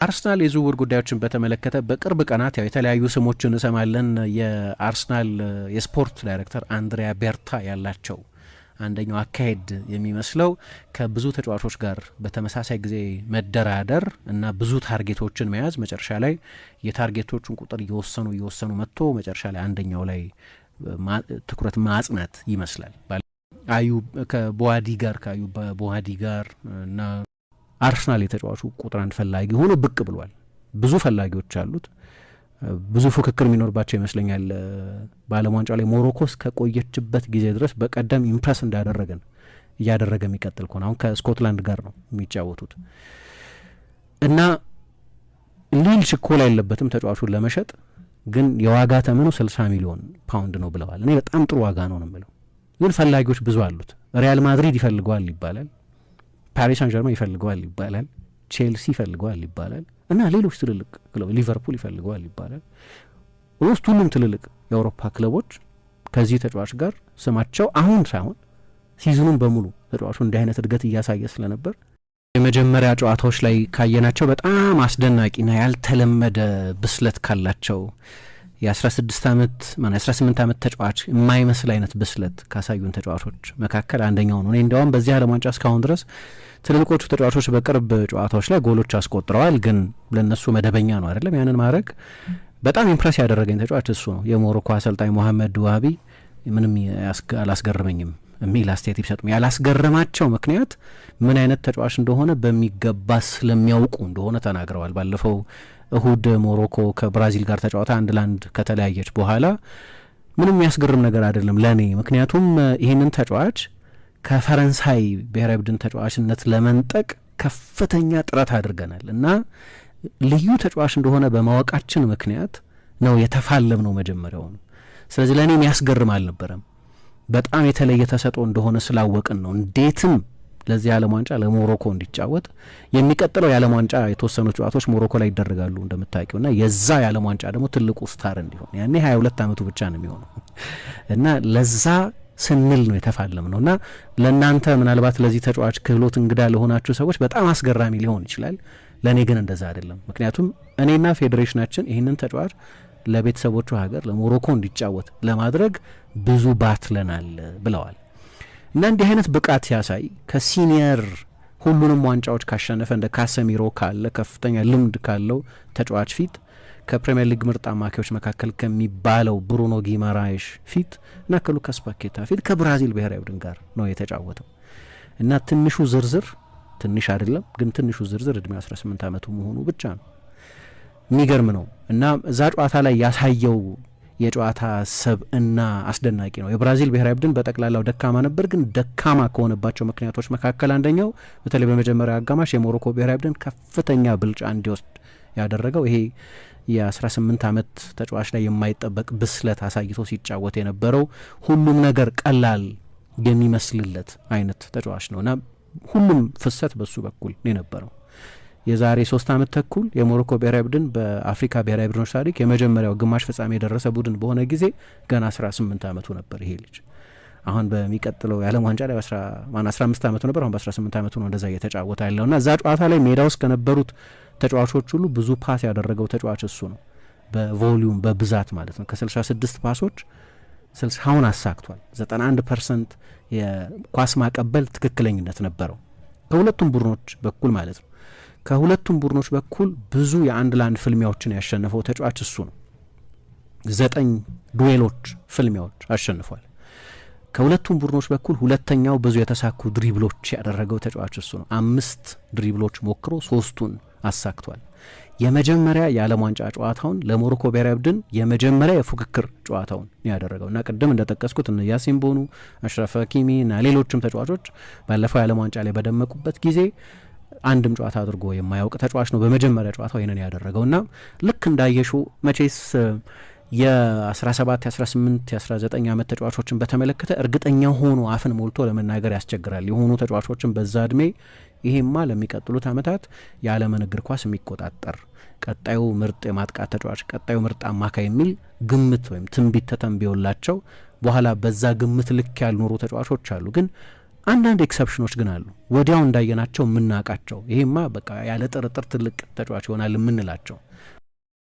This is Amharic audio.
አርሰናል የዝውውር ጉዳዮችን በተመለከተ በቅርብ ቀናት ያው የተለያዩ ስሞችን እንሰማለን። የአርሰናል የስፖርት ዳይሬክተር አንድሪያ ቤርታ ያላቸው አንደኛው አካሄድ የሚመስለው ከብዙ ተጫዋቾች ጋር በተመሳሳይ ጊዜ መደራደር እና ብዙ target ኦችን መያዝ፣ መጨረሻ ላይ የ target ኦቹን ቁጥር እየወሰኑ እየወሰኑ መጥቶ መጨረሻ ላይ አንደኛው ላይ ትኩረት ማጽናት ይመስላል። አዩ ከቦዋዲ ጋር ከአዩ ቦዋዲ ጋር እና አርሰናል የተጫዋቹ ቁጥር አንድ ፈላጊ ሆኖ ብቅ ብሏል። ብዙ ፈላጊዎች አሉት። ብዙ ፉክክር የሚኖርባቸው ይመስለኛል። በዓለም ዋንጫ ላይ ሞሮኮ እስከቆየችበት ጊዜ ድረስ በቀደም impress እንዳደረገን እያደረገ የሚቀጥል ከሆነ አሁን ከስኮትላንድ ጋር ነው የሚጫወቱት እና ሊል ችኮላ የለበትም ተጫዋቹን ለመሸጥ፣ ግን የዋጋ ተመኑ 60 ሚሊዮን ፓውንድ ነው ብለዋል። እኔ በጣም ጥሩ ዋጋ ነው ነው የምለው፣ ግን ፈላጊዎች ብዙ አሉት። ሪያል ማድሪድ ይፈልገዋል ይባላል፣ ፓሪስ ሳን ጀርማ ይፈልገዋል ይባላል፣ ቼልሲ ይፈልገዋል ይባላል እና ሌሎች ትልልቅ ክለቦች ሊቨርፑል ይፈልገዋል ይባላል። ውስጥ ሁሉም ትልልቅ የአውሮፓ ክለቦች ከዚህ ተጫዋች ጋር ስማቸው አሁን ሳይሆን season ኡን በሙሉ ተጫዋቹ እንዲህ አይነት እድገት እያሳየ ስለነበር የመጀመሪያ ጨዋታዎች ላይ ካየናቸው በጣም አስደናቂና ያልተለመደ ብስለት ካላቸው የ16 ዓመት የ18 ዓመት ተጫዋች የማይመስል አይነት ብስለት ካሳዩን ተጫዋቾች መካከል አንደኛው ነው። እኔ እንዲያውም በዚህ ዓለም ዋንጫ እስካሁን ድረስ ትልልቆቹ ተጫዋቾች በቅርብ ጨዋታዎች ላይ ጎሎች አስቆጥረዋል፣ ግን ለእነሱ መደበኛ ነው አይደለም ያንን ማድረግ። በጣም impress ያደረገኝ ተጫዋች እሱ ነው። የሞሮኮ አሰልጣኝ ሞሐመድ ዋቢ ምንም አላስገረመኝም የሚል አስተያየት ቢሰጡም ያላስገረማቸው ምክንያት ምን አይነት ተጫዋች እንደሆነ በሚገባ ስለሚያውቁ እንደሆነ ተናግረዋል። ባለፈው እሁድ ሞሮኮ ከብራዚል ጋር ተጫውታ 1-1 ከተለያየች በኋላ ምንም የሚያስገርም ነገር አይደለም ለእኔ፣ ምክንያቱም ይህንን ተጫዋች ከፈረንሳይ ብሔራዊ ቡድን ተጫዋችነት ለመንጠቅ ከፍተኛ ጥረት አድርገናል እና ልዩ ተጫዋች እንደሆነ በማወቃችን ምክንያት ነው የተፋለም ነው መጀመሪያውኑ። ስለዚህ ለእኔ የሚያስገርም አልነበረም። በጣም የተለየ ተሰጥኦ እንደሆነ ስላወቅን ነው እንዴትም ለዚህ የዓለም ዋንጫ ለሞሮኮ እንዲጫወት። የሚቀጥለው የዓለም ዋንጫ የተወሰኑ ጨዋታዎች ሞሮኮ ላይ ይደረጋሉ እንደምታውቂው እና የዛ የዓለም ዋንጫ ደግሞ ትልቁ star እንዲሆን ያኔ 22 ዓመቱ ብቻ ነው የሚሆነው እና ለዛ ስንል ነው የተፋለም ነው እና ለእናንተ ምናልባት ለዚህ ተጫዋች ክህሎት እንግዳ ለሆናችሁ ሰዎች በጣም አስገራሚ ሊሆን ይችላል። ለእኔ ግን እንደዛ አይደለም። ምክንያቱም እኔና ፌዴሬሽናችን ይህንን ተጫዋች ለቤተሰቦቹ ሀገር ለሞሮኮ እንዲጫወት ለማድረግ ብዙ ባትለናል ብለዋል። እና እንዲህ አይነት ብቃት ሲያሳይ ከ senior ሁሉንም ዋንጫዎች ካሸነፈ እንደ ካሰሚሮ ካለ ከፍተኛ ልምድ ካለው ተጫዋች ፊት፣ ከፕሪምየር ሊግ ምርጥ አማካዮች መካከል ከሚባለው ብሩኖ ጊማራይሽ ፊት እና ከሉካስ ፓኬታ ፊት ከብራዚል ብሔራዊ ቡድን ጋር ነው የተጫወተው እና ትንሹ ዝርዝር፣ ትንሽ አይደለም ግን ትንሹ ዝርዝር እድሜ 18 ዓመቱ መሆኑ ብቻ ነው። የሚገርም ነው እና እዛ ጨዋታ ላይ ያሳየው የጨዋታ ሰብእና አስደናቂ ነው። የብራዚል ብሔራዊ ቡድን በጠቅላላው ደካማ ነበር፣ ግን ደካማ ከሆነባቸው ምክንያቶች መካከል አንደኛው በተለይ በመጀመሪያው አጋማሽ የሞሮኮ ብሔራዊ ቡድን ከፍተኛ ብልጫ እንዲወስድ ያደረገው ይሄ የ18 ዓመት ተጫዋች ላይ የማይጠበቅ ብስለት አሳይቶ ሲጫወት የነበረው ሁሉም ነገር ቀላል የሚመስልለት አይነት ተጫዋች ነው እና ሁሉም ፍሰት በሱ በኩል ነው የነበረው። የዛሬ 3 ዓመት ተኩል የሞሮኮ ብሔራዊ ቡድን በአፍሪካ ብሔራዊ ቡድኖች ታሪክ የመጀመሪያው ግማሽ ፍጻሜ የደረሰ ቡድን በሆነ ጊዜ ገና 18 ዓመቱ ነበር ይሄ ልጅ። አሁን በሚቀጥለው የዓለም ዋንጫ ላይ 15 ዓመቱ ነበር። አሁን በ18 ዓመቱ ነው እንደዛ እየተጫወተ ያለው እና እዛ ጨዋታ ላይ ሜዳ ውስጥ ከነበሩት ተጫዋቾች ሁሉ ብዙ pass ያደረገው ተጫዋች እሱ ነው። በ volume በብዛት ማለት ነው። ከ66 pass ኦች 60ውን አሳክቷል። 91% የኳስ ማቀበል ትክክለኝነት ነበረው ከሁለቱም ቡድኖች በኩል ማለት ነው። ከሁለቱም ቡድኖች በኩል ብዙ የአንድ ለአንድ ፍልሚያዎችን ያሸነፈው ተጫዋች እሱ ነው። ዘጠኝ duel ኦች ፍልሚያዎች አሸንፏል። ከሁለቱም ቡድኖች በኩል ሁለተኛው ብዙ የተሳኩ dribble ኦች ያደረገው ተጫዋች እሱ ነው። አምስት dribble ኦች ሞክሮ ሶስቱን አሳክቷል። የመጀመሪያ የዓለም ዋንጫ ጨዋታውን ለሞሮኮ ብሔራዊ ቡድን የመጀመሪያ የፉክክር ጨዋታውን ያደረገው እና ቅድም እንደጠቀስኩት እነ ያሲን ቦኑ፣ አሽራፍ ሀኪሚ እና ሌሎችም ተጫዋቾች ባለፈው የዓለም ዋንጫ ላይ በደመቁበት ጊዜ አንድም ጨዋታ አድርጎ የማያውቅ ተጫዋች ነው። በመጀመሪያ ጨዋታው ይህንን ያደረገው እና ልክ እንዳየሹ መቼስ የ17፣ የ18፣ የ19 ዓመት ተጫዋቾችን በተመለከተ እርግጠኛ ሆኖ አፍን ሞልቶ ለመናገር ያስቸግራል። የሆኑ ተጫዋቾችን በዛ እድሜ ይሄማ ለሚቀጥሉት ዓመታት የዓለምን እግር ኳስ የሚቆጣጠር ቀጣዩ ምርጥ የማጥቃት ተጫዋች፣ ቀጣዩ ምርጥ አማካይ የሚል ግምት ወይም ትንቢት ተተንብዮላቸው በኋላ በዛ ግምት ልክ ያልኖሩ ተጫዋቾች አሉ። ግን አንዳንድ ኤክሰፕሽኖች ግን አሉ፣ ወዲያው እንዳየናቸው የምናውቃቸው፣ ይሄማ በቃ ያለ ጥርጥር ትልቅ ተጫዋች ይሆናል የምንላቸው።